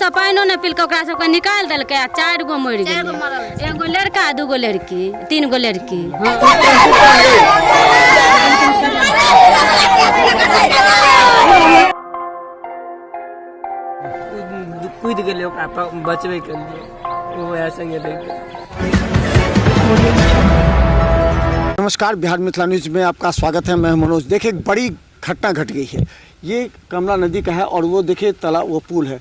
सब पानिओ नहि पीलकै, ओकरा सबके निकालि देलकै आ 4 गो मरि गेलै। एगो लड़का, 2 गो लड़की, 3 गो लड़की। हाँ। कूदि गेलै ओकरा बचबैके लिए, ओ संगे रहि गेलै। नमस्कार, बिहार मिथिला न्यूज में आपका स्वागत है। मैं मनोज। देखिए, एक बड़ी घटना घट गई है। ये कमला नदी का है और वो देखिए तालाब, वो पुल है।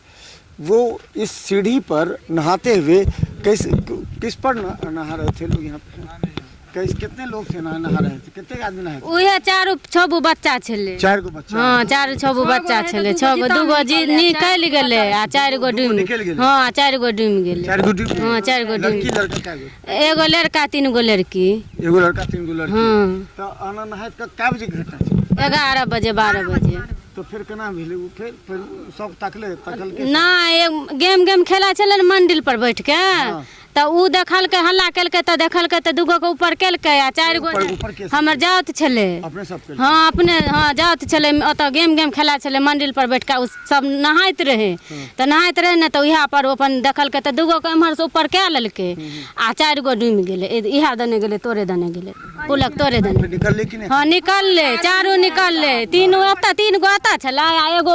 वो इस सीढ़ी पर नहाते हुए किस पर नहा रहे थे लोग यहाँ पे? कैसे कितने लोग थे नहा रहे थे? कितने आदमी नहाए थे? उहे 4-6 गो बच्चा छलै। 4 गो बच्चा? हाँ, 4-6 गो बच्चा छलै। 6 गो, 2 गो जी निकलि गेलै आ 4 गो डूमि निकलि गेलै? हाँ, 4 गो डूमि गेलै। 4 गो डूमि गेलै? हाँ, 4 गो डूमि। लड़की लड़का कै गो? एगो लड़का, 3 गो लड़की। एगो लड़का, 3 गो लड़की। हाँ। तऽ आना नहाइत कै बजे के घटना छै? 11 बजे, 12 बजे। तो फिर केना भेलै? ओ फिर सब तकलकै? नहि, गेम गेम खेला छलै ने मंदिर पर बैठ के। हाँ। तऽ उ देखलकै, हल्ला केलकै तऽ देखलकै तऽ 2 गो के ऊपर केलकै आ 4 गो ऊपर के? हमर जाउत छलै। अपने सब केलकै? हाँ, अपने, हाँ, जाउत छलै। ओतऽ गेम गेम खेला छलै मंदिर पर बैठ के, उ सब नहाइत रहै। तऽ नहाइत रहै ने तऽ उएह पर अपन देखलकै तऽ 2 गो के एम्हर से ऊपर कए लेलकै आ 4 गो डूमि गेलै। इएह दने गेलै, तोरे दने गेलै, पुलक तोरे दने। निकललै कि नहि? हाँ, निकललै, 4 निकललै। 3 ओतऽ, 3 गो ओतऽ छलै आ एगो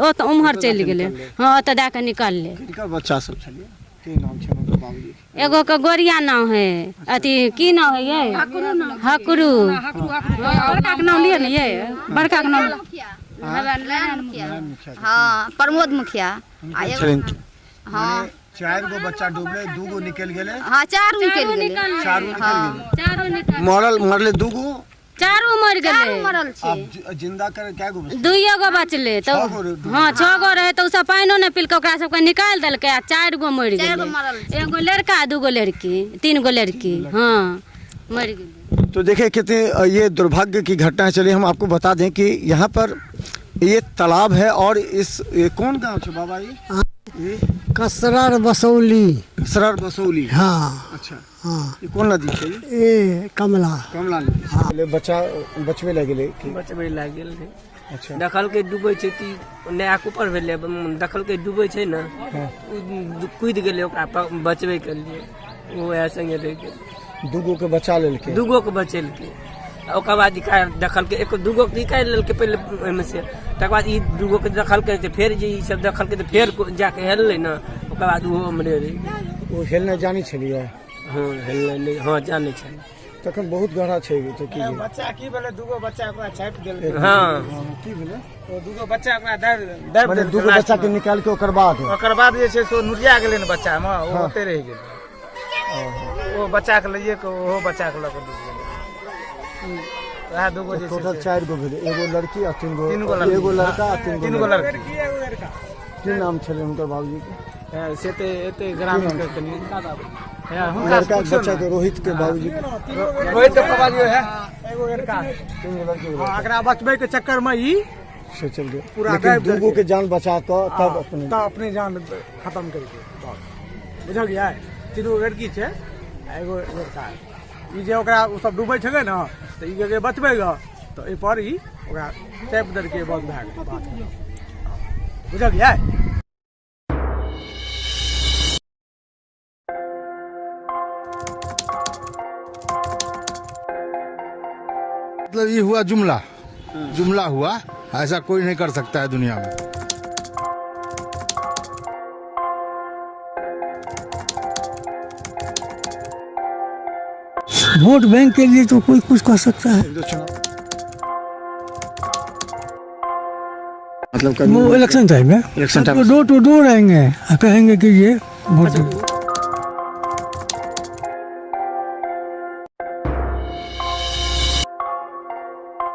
ओतऽ उम्हर चलि गेलै। हाँ, ओतऽ दए कऽ निकललै। किनकर बच्चा सब छलियै? की नाम छै हुनकर बाबूजी? एगो के गोरिया नाम है, अथी की नाम है ये? हकरू। बड़का के नाम लिअ ने ये, बड़का के नाम। हाँ, प्रमोद मुखिया। आ एगो छलनि। हाँ। 4 गो बच्चा डूबले, 2 गो निकलि गेलै। हाँ, 4 निकलि गेलै। 4 निकलि गेलै। 4 निकल मरले 2 गो? 4 मरि गेलै। मरल छै। आब जिंदा करे कै गो बचलै? 2 गो बचलै। तऽ 6 गो डूबल। हाँ, 6 गो रहै तऽ ओ सब पानिओ नहि पीलकै, ओकरा सबके निकालि देलकै आ 4 गो मरि 4 गो गेलै। मरल छै। एगो लड़का, 2 गो लड़की, 3 गो लड़की। हाँ, मरि गेलै। तो देखिए कितने ये दुर्भाग्य की घटना है। चलिए हम आपको बता दें कि यहाँ पर ये तालाब है और इस ये कौन गांव है बाबा? ये कसरार बसौली। कसरार बसौली। हाँ। अच्छा। हाँ। ये कौन नदी है? ये कमला। कमला नदी। हाँ। बच्चा बचबे लग गेलै कि? बचबे लागि गेल रहै। अच्छा। देखलकै डूबै छै तऽ नयाके ऊपर भेलै, देखलकै डूबै छै ने, ओ कूदि गेलै ओकरा बचबैके लिए, ओ वएह संगे रहि गेलै। 2 गो के बचा लेलकै? 2 गो के बचेलकै। आ ओकर बाद देखलकै 1 2 गो के निकालि लेलकै पहिले ओहिमे से, तकर बाद ई 2 गो के देखलकै तऽ फेर जे ई सब देखलकै तऽ फेर जाके हेललै ने, ओकर बाद ओहो हमरे रहि गेलै। ओ हेलनाइ जानै छलियै? हँ, हेलनाइ नहि, हँ, जानै छलियै। तखन बहुत गहरा छै तऽ की भेलै? बच्चा की भेलै, 2 गो बच्चा ओकरा चापि देलकै। हाँ। की भेलै? ओ 2 गो बच्चा ओकरा दाबि मने देलकै। 2 गो बच्चा के निकालि के ओकर बाद? ओकर बाद जे छै से ओ नुरिया गेलै ने बच्चामे, ओ ओतै रहि गेलै। ओ बच्चा के लैये के ओहो बच्चा के लऽ के डूबि गेलै। वएह 2 गो जे छै टोटल से 4 गो भेलै, एगो लड़की आ 3 गो, 3 गो लड़की। एगो लड़का आ 3 गो 3 गो लड़की। की नाम छलै हुनकर बाबूजी के? से तऽ एते ग्रामीण के कनि हुनका लड़का बच्चा के रोहित के बाबूजी के? रोहित के बाबूजी है एगो लड़का, 3 गो लड़की। हाँ, एकरा बचबै के चक्कर में ई से चल गए, पूरा लेकिन दाबि 2 गो के जान बचा कऽ तब अपने तब अपने जान खत्म करके, बुझलियै? 3 गो लड़की छै आ एगो लड़का। ई जे ओकरा ओ सब डूबै छलै ने तऽ ई जे बचबै गऽ तऽ एहिपर ई ओकरा चापि देलकै, बंद भए गेलै बात, बुझलियै? मतलब ये हुआ जुमला, जुमला हुआ, ऐसा कोई नहीं कर सकता है दुनिया में। वोट बैंक के लिए तो कोई कुछ कह सकता है। मतलब वो इलेक्शन टाइम है, इलेक्शन टाइम डोर टू डोर आएंगे, कहेंगे कि ये वोट।